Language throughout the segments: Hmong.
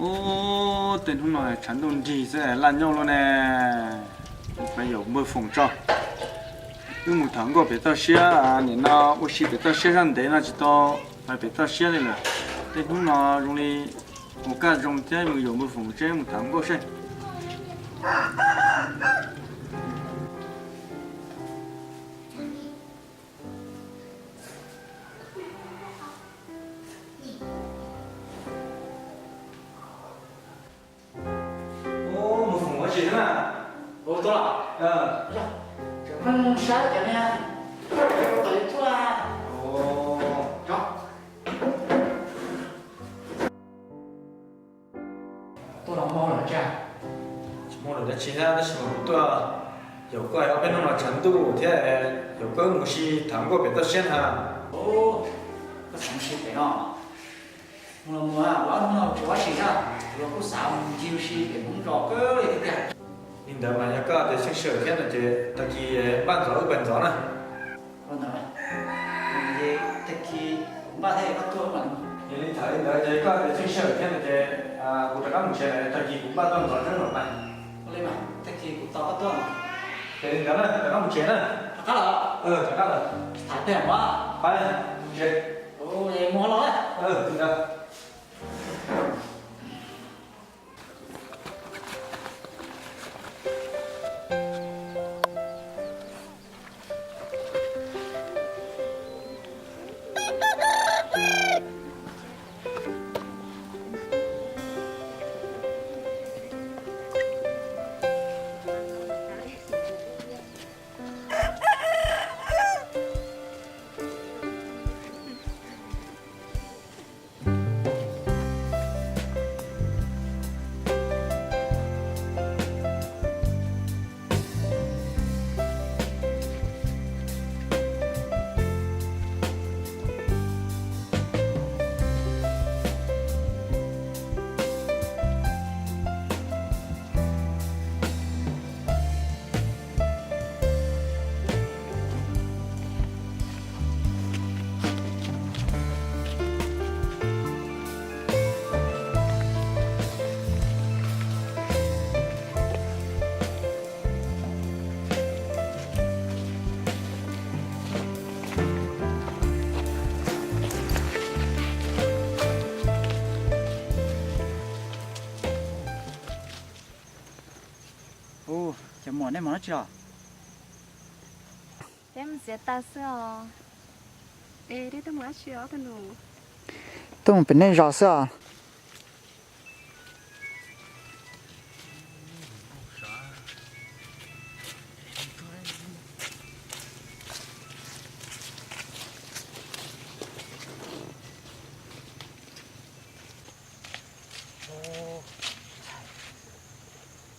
Ub, tej hnub no tshav ntuj nrig xwb laj nyob luaj ne. Peb yuav npawg Foom tso, wb mus tham nkauj pem toj siab, nim no ua si pem toj siab zaj ntev no tsis tau pais pem toj siab li lawm. Tej hnub no zoo li mus kaj zoo thiab, mus yuav npawg Foom seb, mus tham nkauj seb. Ub, npawg Foom ua si thiab na? Ub, tuaj los. Tseem pheej saib cov niag, tom YouTube a. Tuaj los muaj hauj lwm tsi? Tsis muaj hauj lwm dab tsi thiab, tab sis mas kuv tuaj yaum koj, ob peb hnub no tshav ntuj thiab, yaum koj mus si tham nkauj pem toj siab na. Koj xav mus si pem no? Mus los mus, ua hnub no tsis ua si na, kuv los kuj xav mus ncig ua si pem Hmoob zos kawg li thiab tiag. Li ntawd mas yog koj tias txheej sij hawm thiab no ces tag kis npaj ntxov wb pais ntxov na. Ua ntawd, tag kis kuv npaj thiab koj tuaj mas. Yog li thaum li ntawd ces koj tias txheej sij hawm thiab no ces kuv rov qab mus tsev lawm, tag kis kuv npaj tuaj ntxov tseeb los pais. Ua li mas tag kis kuv tos koj tuaj. Ces li ntawd na, rov qab mus tsev na. Rov qab lawm? Rov qab lawm. Tham pem mus. Pais mus tsev. Mus los. Li ntawd. Ub, cov muam, nej mus dab tsi los? Peb mus txiav taws xwb os. Es nej tuaj mus dab tsi os tus nus? Tuaj mus pem nej zos xwb os.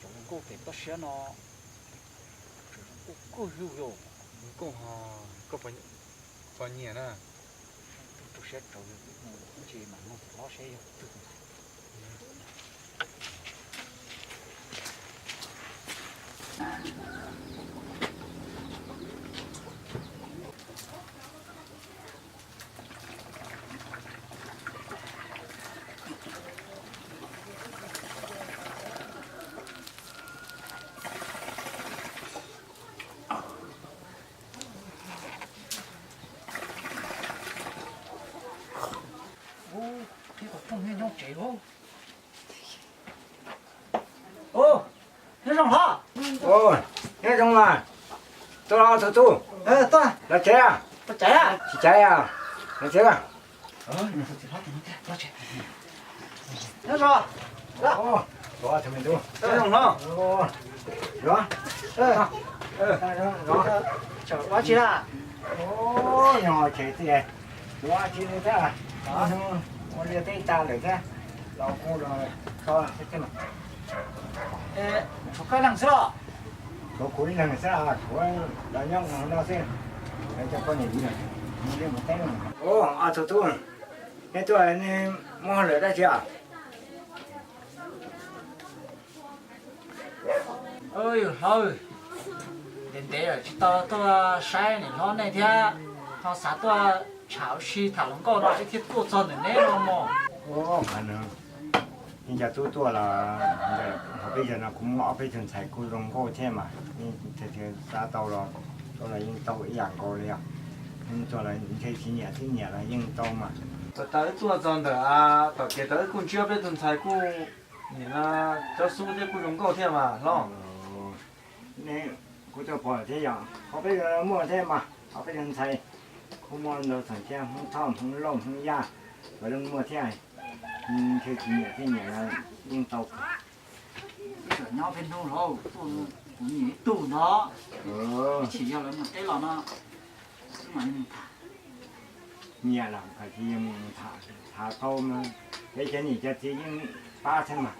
Cov nkauj pem toj siab no, nkauj kawg yus yom. Nkauj ho, koj poj niam na. Rau siab rau, mus ib ntsis mam nug tus hlob seb yog twg ntag. Ub, qhib qhov rooj nyob tsev lauj. Ub, nyob zoo hlob. Nyob zoo mas. Tuaj los tus tub. Tuaj. Los tsev a? Tsis tsev a? Los tsev a. Nyob zoo. Nyob zoo hlob. Ua tsi na? Nyob tsev tiag. Ua tsi li thiab? Ua liaj teb tas lawm thiab, los kuj los so thiab. Tshuav koj ib leeg xwb los? Tshuav kuv ib leeg xwb, tshuav los nyob no xwb. Coj poj niam mus liaj mus teb. Ub, tus tub, neb tuaj neb muaj hauj lwm dab tsi os? Yus hlob, ntev ntev lawm tsis tau tuaj saib niam hlob nej thiab, ho xav tuaj tsham ua si tham hluas nkauj no thiaj tuaj txog ntawm neb no mog. Yeej cov tub tuaj los, hauv peb zos no kuj muaj ob peb tug ntxhais kuj zoo nkauj thiab mas, yeej xav tau los, tuaj los yeej tau ib yam nkaus li os. Yeej tuaj los ntshe tsis nyiam thiab, nyiam los yeej tau mas. Thaum wb tuaj txog ntawm tom kev tod wb kuj ntsib ob peb tug ntxhais kuj nim no cov xub thiab kuj zoo nkauj thiab mas hlob. Kuv tau pom thiab yom, hauv peb zos muaj thiab mas, hauv peb zos ntxhais kuj muaj ntau txheej thiab, Hmoob Thoj, Hmoob Lauj, Hmoob Yaj, los yeej muaj thiab. Ntshe tsis nyiam thiab, nyiam los yeej tau. Wb txawm nyob peb hnub los kuv nyiam ib tug ntawd, tsis yog lawv mus teb los no, wb mam li mus tham. Nyiam los koj cia li mus tham, tham tau mas peb cov niam cov txiv yeej pab thiab mas.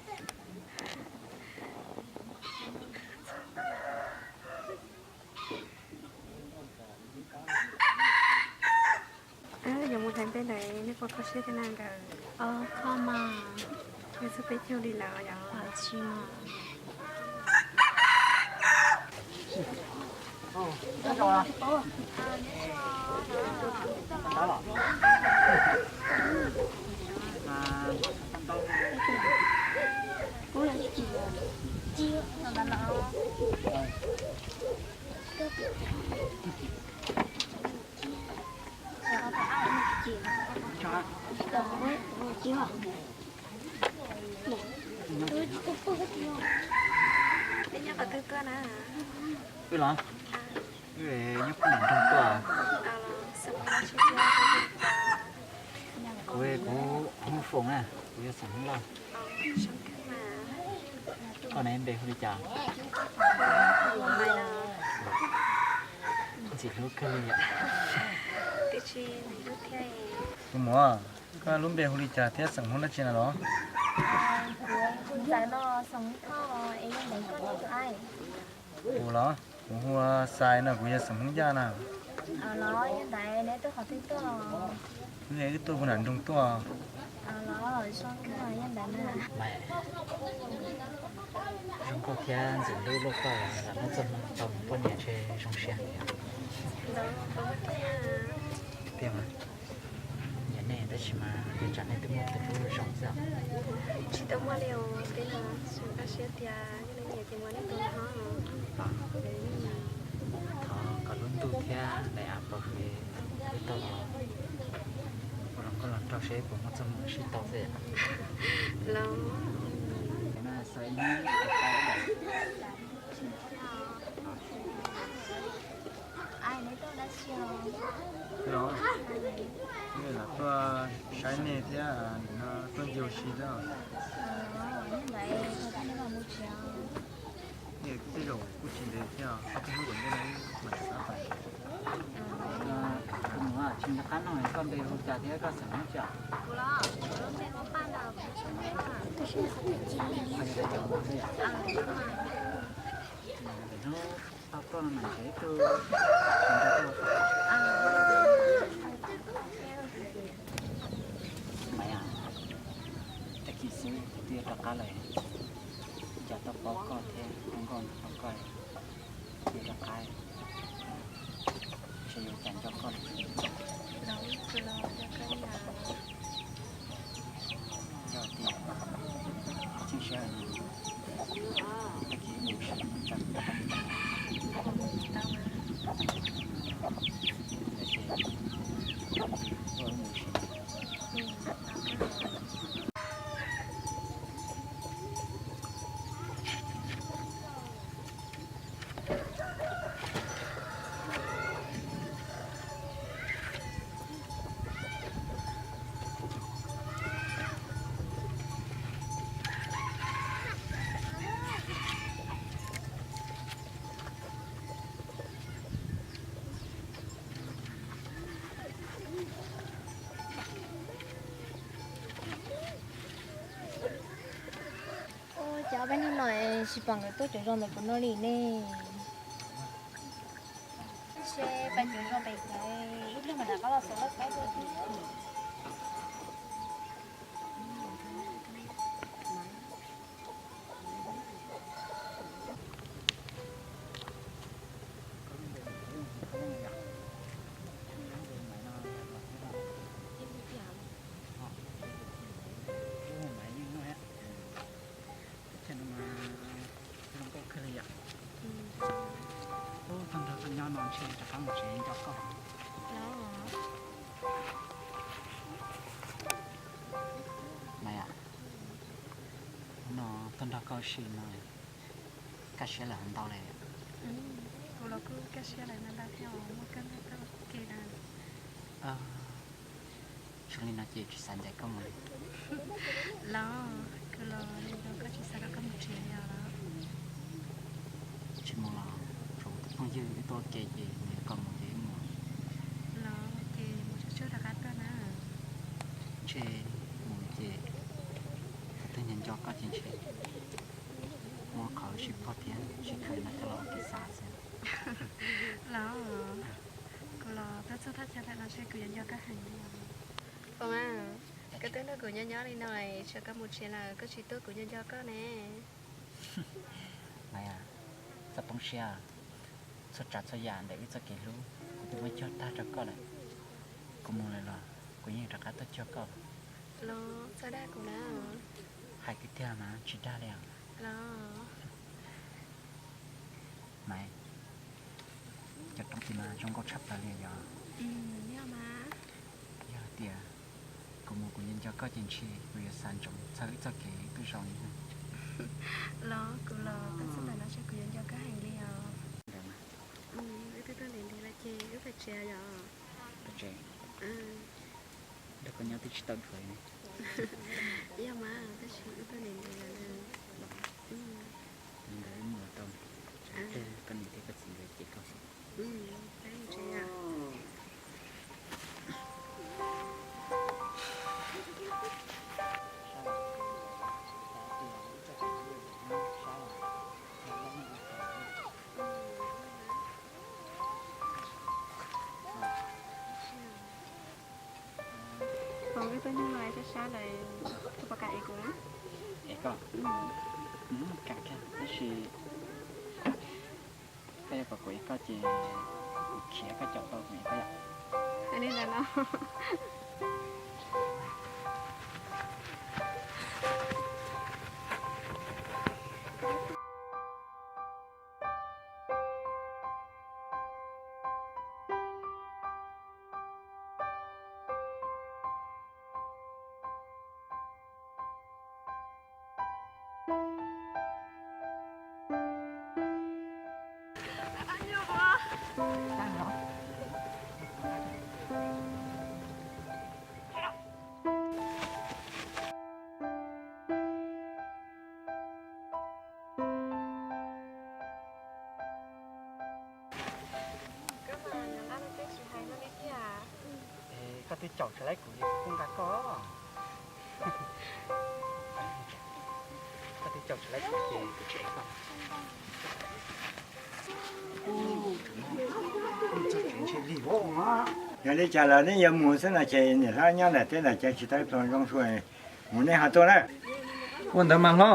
Yuav mus hlais npe ntawd nej puas kho siab thiab na nkawd? Kho mas. Yog xub peb caug li lawm yog? Tsis mas. Peb nyob qhov twg tuaj na? Wb los? Wb nyob pem nram nroog tuaj. Kuv, kuv Hmoob Foom na, kuv yog xeem Hmoob Lauj. Koj ne npe hu li cas? Ntxim hlub kawg li yom. Tus muam, koj lub npe hu li cas thiab xeem Hmoob dab tsi na los? Kuv los, kuv hu Xais no, kuv yog xeem Hmoob Yaj na. Wb tuaj puag nram nroog tuaj. Zoo nkauj thiab ntxim hlub luaj koj, lam muab txoj hmoo tau poj niam ntshe zoo siab heev. Tiag mas, nyiam nej tab sis mas ua cas nej twb muaj tus hlub zoo xwb. Tsis tau muaj li os, peb los xav siab tias yog nej nyiam ces muab nej tus hlob. Thov kom lub ntuj thiab daim av pov hwm wb tau los ua los nkauj los nraug seb puas muaj txoj hmoo sib tau xwb. Los. Los, nej lam tuaj saib nej thiab, nim no tuaj ncig ua si xwb. Nej tej zaum kuj tsis ntev thiab, ob peb hnub tom ntej no mam rov qab pais. Tus muam, tsis nco qab no koj npe hu cas thiab koj xeem Hmoob tsi? Kuv los, kuv lub npe hu Paj no, kuv yog xeem Hmoob Lauj. Ntawm hnub Paj Paj no mas ntshe ib tug Maiv, tag kis xwb kuv twb yuav rov qab lawm, cas tau paub koj thiab, zoo nkauj nraug koj, kuv yuav rov qab, ntshe yuav cas nco koj li. Yog tias tseem siab, tag kis mus sim tsa, ces tuaj mus sim. Ua cas peb hnub no tsis pom nkawd tuaj cov zos ntawm kuv no li ne? Seb peb cov zos pem, ib pliag mam rov qab los xauj lawv saib dua. Tsev nco koj. Los, Maiv, hnub no tuaj nrog koj ua si no, kaj siab lawm hov ntau li. Kuv los kuj kaj siab lawm ntau thiab os, muaj koj nrog koj ua ke na. Zoo li no ces tsis xav ncaim koj mus li. Los, kuv los li no koj tsis xav nrog koj mus tsev li os? Tsis mus los, tsuas tus phooj ywg wb tuaj ua ke ces nws kom mus ces wb mus. Los ces mus tsuag tsuag rov qab tuaj na. Ntshe mus ces thaum twg nco nco koj ces ntshe muab qhov wb sib puag thiab sib khawm no coj los ua kev xav xwb. Los, kuv los tuaj txog thaj chaw ntawm no ntshe kuv yuav nco koj heev li os. Foom, koj twb nrog kuv nyob nyob li no es tsam koj mus tsev lawm koj tsis tuaj kuv nco nco koj ne. Maiv, txhob poob siab, txhua tsav txhua yam ntawm wb txoj kev hlub kuv twb muab cuag tag rau koj lawm. Kuv mus lawm los kuv yeej rov qab tuaj cuag koj. Los txhob dag kuv na. Hais tiag tiag mas tsis dag li os. Los, Maiv, cov roob tid mas zoo nkauj tshaj plaws li yog? Yog mas. Yog tias kuv mus kuv nco nco koj ces ntshe kuv yuav xav ntsoov txog wb txoj kev twb zoo li. Los kuv los tuaj txog ntawm no ntshe kuv yuav nco koj heev li os. Wb twb tuaj ntev ntev lawm ces wb pais tsev yom. Pais tsev. Nrog koj nyob twb tsis tau dhuav li. Yog mas, tab sis wb tuaj ntev ntev lawm na. Li ntawd wb mus tau, tsam ib pliag koj niam thiab koj txiv nkawd cem koj. Peb mus tsev yom. Foom, wb tuaj nyob no sab sab lawm, koj puas kam ev kuv na? Ev koj? Kam kawg, tab sis koj yuav kom kuv ev koj ces kuv khiav koj caum tau kuv ev koj yom. Li ntawd los. Koj mas nyob nab no tej tsis hais no li thiab. Es koj twb caum tsis laib kuv ces kuv kuj nqa koj. Koj twb caum tsis laib kuv ces kuv tsis ev koj. Yog li cas los neb yuav mus xwb no ces niam hlob nyob ntawm teb ntawm ces tsis tau ib pluag zoo sua, mus nej ho tuaj na. Ua ntawd mas hlob,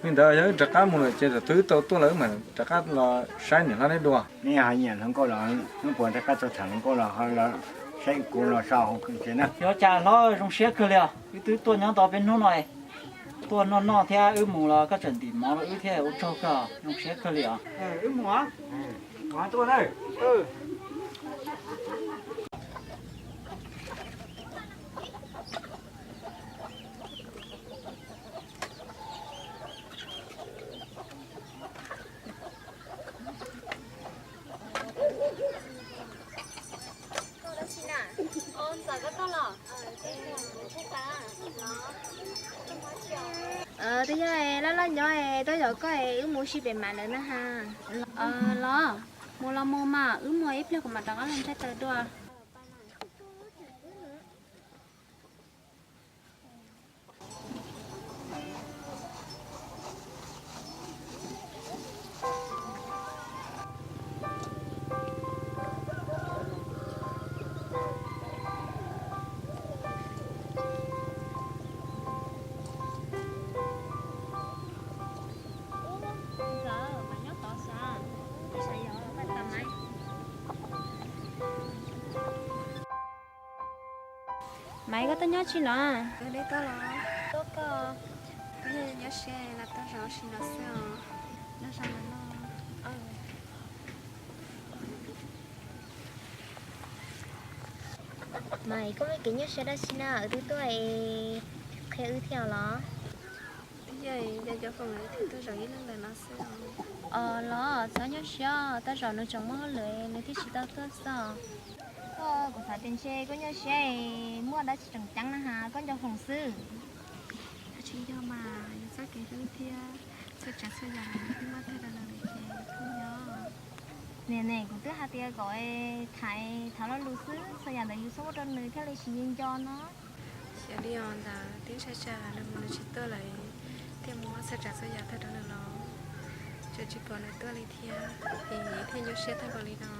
li ntawd yog wb rov qab mus lawm ces thaum twg wb tau tuaj lawm wb mam rov qab los saib niam hlob neb dua. Neb ho nyiam hluas nkauj los hnub puas rov qab txog tham hluas nkauj los ho los saib kuv los so hauv ces na. Yuav cas hlob, zoo siab kawg li os, wb twb tuaj nyob tau peb hnub no, tuaj noj noj thiab wb mus los koj tseem ntim mov rau wb thiab, ua tsaug kawg, zoo siab kawg li os. Wb mus, tuaj na. Twb yog loj loj nyob es tuaj zov koj es wb mus ua si pem mam lawm na ha. Los, mus los mus mas, wb mus ib pliag kuv mam rov qab los ntsaig taws dua. Maiv, koj tuaj nyob tsis los? Tuaj koj, kuv yog nyob siab los tuaj zov ua si no xwb os. Nyob zoo los noj. Mas koj muaj kev nyuaj siab dab tsi na, wb twb tuaj es qhia wb thiab los? Twb yog nco nco Foom thiaj tuaj zaum ib leeg ntawm no xwb. Os los txhob nyuaj siab, tej zaum nws tseem muaj hauj lwm nws thiaj tsis tau tuaj xwb. Kuv xav tias ntshe koj nyuaj siab, muaj dab tsi tseem ceeb na has, koj nco Foom xwb. Tsis nco mas, yus txoj kev hlub thiab txhua tsav txhua yam nws twb muab tag rau nws lawm ces kuj nco. Niam ne, kuv twb hais tias kom thaiv thaiv lo lus xwb, txhua yam ntawd yus xub muab rau nws thiaj li tsis nco no. Xyov li os ntawd, twb ntshai tsam nws mus nws tsis tuaj lawm thiaj muab txhua tsav txhua yam tag rau nws los, tseem tsis pom nws tuaj li thiab, es thiaj nyuaj siab tag npaum li no.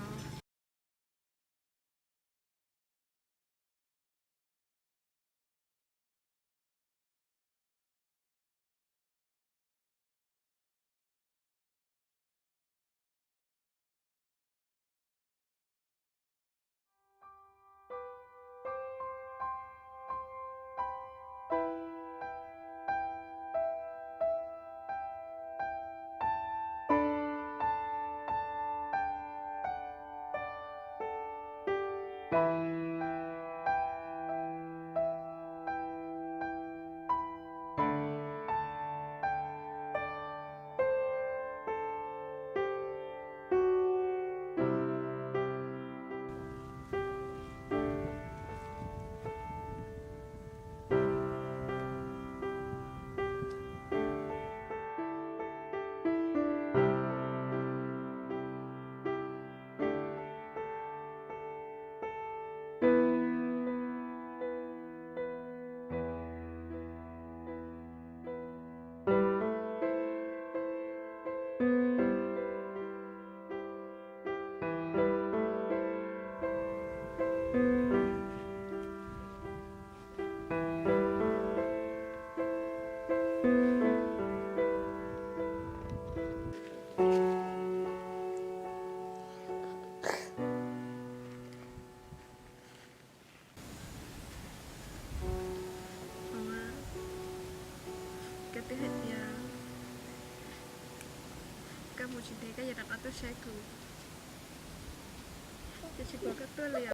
Koj twb hais tias koj mus tsis ntev koj yuav rov qab tuaj saib kuv, ces tsis pom koj tuaj li.